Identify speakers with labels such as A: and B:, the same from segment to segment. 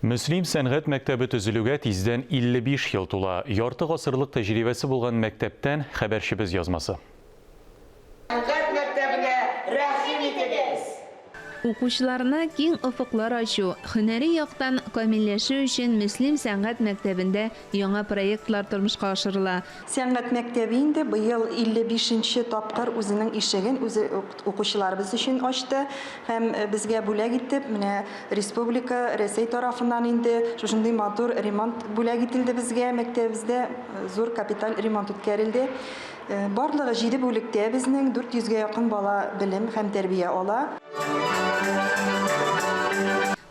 A: Мөслим сәнгать мәктәбе төзелүгә тиздән 55 ел тула. Ярты гасырлык тәҗрибәсе булган мәктәптән хәбәрчебез язмасы.
B: Сәнгать мәктәбенә рәхим итегез!
C: Укучыларына киң офыклар ачу, һөнәри яктан камилләшү өчен Мөслим сәнгать мәктәбендә яңа проектлар тормышка ашырыла.
D: Сәнгать мәктәбе инде быел 55 нче тапкыр үзенең ишеген үзе укучыларыбыз өчен ачты һәм безгә бүләк итеп менә республика, Рәсәй тарафыннан инде шушындый матур ремонт бүләк ителде безгә, мәктәбебездә зур капиталь ремонт үткәрелде. Барлыгы җиде бүлектә безнең 400 гә якын бала белем һәм тәрбия ала.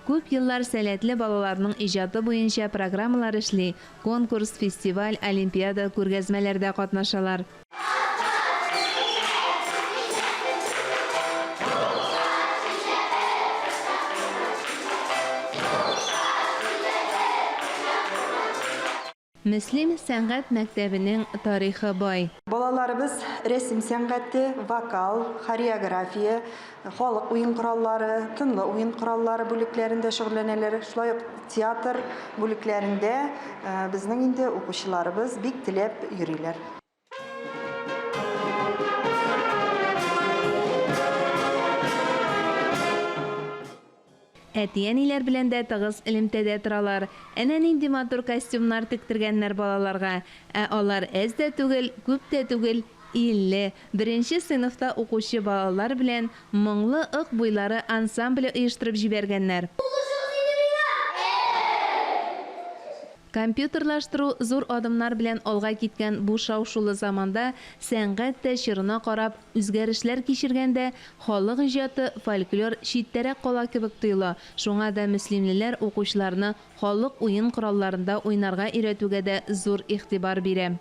C: Күп еллар сәләтле балаларның иҗаты буенча программалар эшли, конкурс, фестиваль, олимпиада, күргәзмәләрдә катнашалар. Мөслим сәнгать мәктәбенең тарихы бай.
D: Балаларыбыз рәсем сәнгате, вокал, хореография, халык уен кораллары, тынлы уен кораллары бүлекләрендә шөгыльләнәләр. Шулай ук театр бүлекләрендә безнең инде укучыларыбыз бик теләп йөриләр.
C: Әти-әниләр белән дә тыгыз элемтәдә торалар. Әнә нинди матур костюмнар тектергәннәр балаларга. Ә алар әз дә түгел, күп тә түгел, 50. Беренче сыйныфта укучы балалар белән Моңлы Ык буйлары ансамбле оештырып җибәргәннәр.
E: Булышыгыз инде миңа!
C: Компьютерлаштыру зур адымнар белән алга киткән бу шау-шулы заманда сәнгать тә чорына карап үзгәрешләр кичергәндә, халык иҗаты, фольклор читтәрәк кала кебек тоела, шуңа да мөслимлеләр укучыларны халык уен коралларында уйнарга өйрәтүгә дә зур игътибар бирә.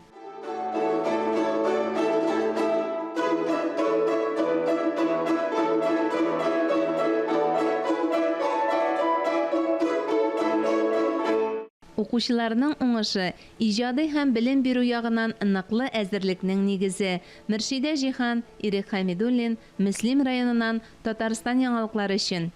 C: Укучыларның уңышы, иҗади һәм белем бирү ягыннан ныклы әзерлекнең нигезе. Мөршидә Җиһан, Ирек Хәмидуллин, Мөслим районыннан Татарстан яңалыклары өчен.